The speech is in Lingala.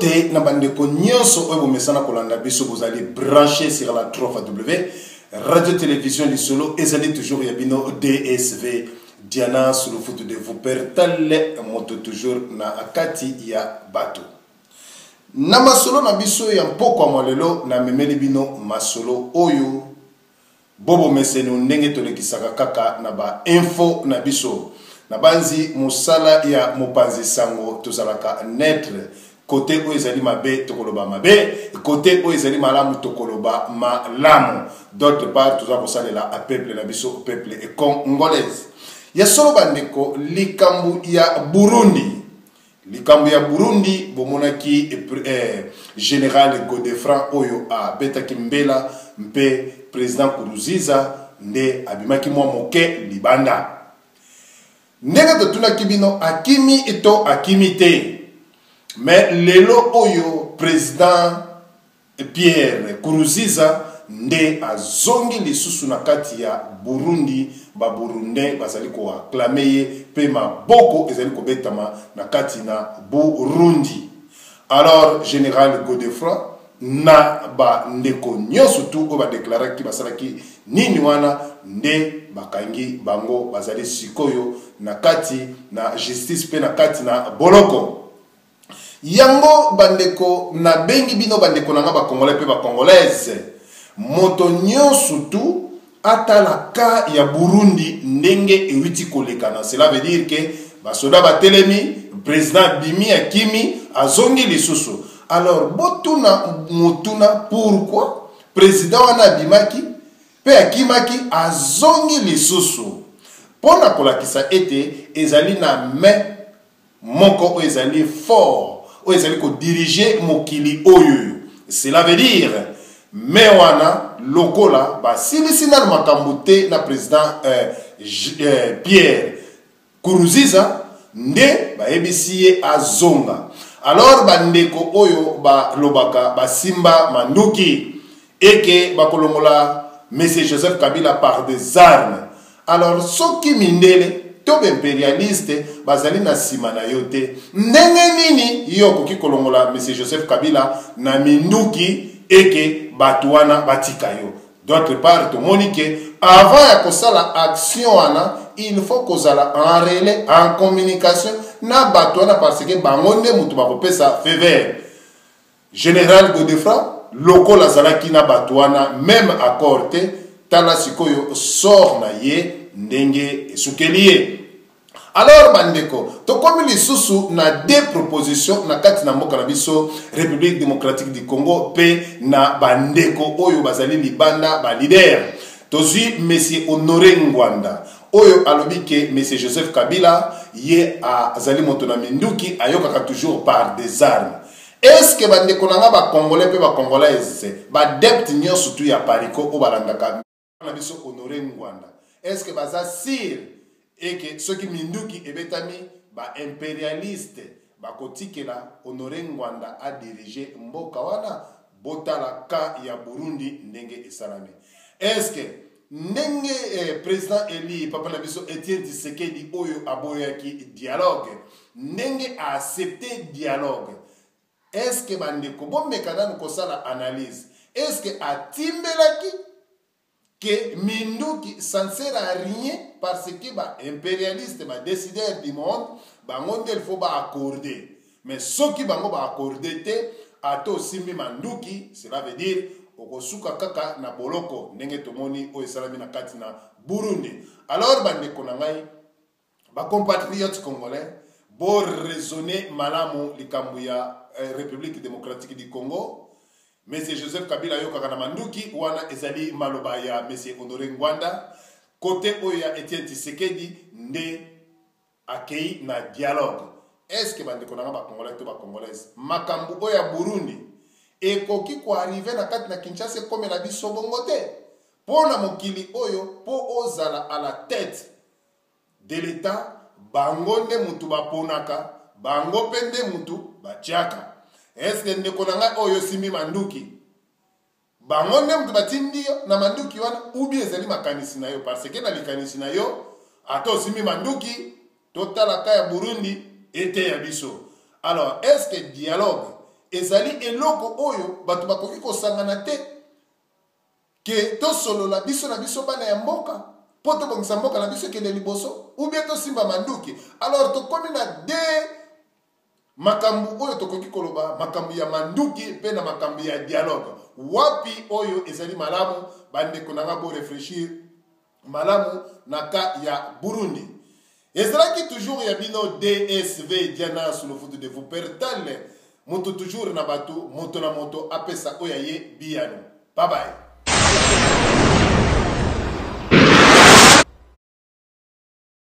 Mbote na bandeko nyonso oyo bomesana kolanda biso, bozali branché sur la 3 W Radio Télévision Lisolo. Ezali toujours ya bino DSV Diana Sulufutu de Wuppertal, moto toujours na kati ya bato. Na masolo na biso ya mpokwa mwa lelo, namemeli bino masolo oyo bobomeseno ndenge tolekisaka kaka na ba info na biso. Nabanzi mosala ya mopanzi sango, tozalaka neutre. Kote oyo ezali mabe, tokoloba mabe. Kote oyo ezali malamu, tokoloba malamu. D'autre part, toza kosalela peuple na biso, peuple congolaise. Ya solo bandeko, likambo ya Burundi, likambo ya Burundi, bomonaki général Godefroid oyo abetaki mbela mpe président Nkurunziza nde abimaki mwa moke libanda. Ndenge totunaki bino, akimi to akimi te? Mais lelo oyo président Pierre Nkurunziza nde azongi lisusu na kati ya Burundi. Baburundais bazali koacclamer ye mpe maboko ezali kobetama na kati na Burundi. Alors général Godefroid na bandeko nyonso tu oyo badeklaraki, basalaki nini wana, nde bakangi bango, bazali sikoyo na kati na justice mpe na kati na boloko. Yango bandeko, nabengi bino bandeko na nga bacongolais mpe bacongolaise, moto nyonso tu atala ka ya Burundi ndenge ewiti kolekana. Cela veut dire que basoda batelemi, président abimi, akimi, azongi lisusu. Alors botuna motuna: pourquoi président wana abimaki mpe akimaki, azongi lisusu? Mpo na kolakisa ete ezali na main moko oyo ezali fort, oyo ezali kodiriger mokili oyo. Cela veut dire mais wana lokola basilisi nano makambo te na président Pierre Nkurunziza, nde bayebisi ye azonga. Alors bandeko oyo balobaka basimba manduki eke bakolongola monsieur Joseph Kabila par des armes, alors soki mindele to baimpérialiste bazali na nsima na yo te, ndenge nini yo okoki kolongola monsieur Joseph Kabila na minduki eke bato wana batika yo? D'autre part, tomoni ke avant ya kosala action wana, il faut kozala en relais, en communication na bato wana, parce que bango nde moto bakopesa feu vert. Général Godefroid lokola azalaki na bato wana même accord te, tala sikoyo sort na ye ndenge esukeli ye. Alors bandeko, tokomi lisusu na deux propositions na kati na mboka na biso République démocratique du Congo mpe na bandeko oyo bazali libanda, baleader. Tozwi monsieur Honoré Ngbanda oyo alobi ke monsieur Joseph Kabila ye azali moto na minduki, ayokaka toujours par des armes. Est ce que bandeko na nga bacongolais mpe bacongolaise, baadepte nyonso tu ya Apareco oyo balandaka na biso Honoré Ngbanda, est ce que baza sûr eke soki minduki ebetami, baimpérialiste bakotikela Honoré Ngbanda adiriger mboka wana? Botala ka ya Burundi ndenge esalami. Est ce que ndenge président eli papa na biso Etienne Tshisekedi oyo aboyaki dialogue, ndenge aaccepter dialogue, est ce que bandeko bomeka nanu kosala analyse, est ce que atimbelaki ke minduki ça ne sert à rien, parce que baimpérialiste, badécideur du monde, bango nde il faut baaccorder? Mais soki bango baaccorder te, ata osimbi manduki, cela veut dire okosuka kaka na boloko, ndenge tomoni oyo esalami na kati na Burundi. Alors bandeko na ngai bacompatriote congolais, boraisonner malamu likambo ya République démocratique du Congo. Monsieur Joseph Kabila ayokaka na manduki wana, ezali maloba ya monsieur Honoré Ngbanda. Kote oyo ya Etienne Tshisekedi nde akei na dialogue. Est ce que bandeko na nga bacongolais to bacongolaise, makambo oyo ya Burundi ekoki koarriver na kati na Kinshasa, ekomela biso bongo te? Mpo na mokili oyo, mpo ozala à la tête de l'État, bango nde mutu baponaka, bango mpe nde mutu batiaka. Est-ce ndeko na ngai oyo osimbi manduki, bango nde mutu batindi yo na manduki wana, ou bien ezali makanisi na yo? Parce que na likanisi na yo, ata osimbi manduki, totalaka ya Burundi ete ya biso. Alors est ce que dialogue Ezali eloko oyo bato bakoki kosangana te ke tosolola biso na biso bana ya mboka mpo tobongisa mboka na biso ekende liboso, ou bien tosimba manduki. Alors tokomi na de makambo oyo tokoki koloba, makambo ya manduki mpe na makambo ya dialogue. Wapi oyo ezali malamu? Bandeko na nga, bo réfléchir malamu na ka ya Burundi. Ezalaki toujours ya bino DSV Diana Sulufutu de Wuppertal. Moto toujours na bato, moto na moto apesa oyo aye biyano. Bye bye.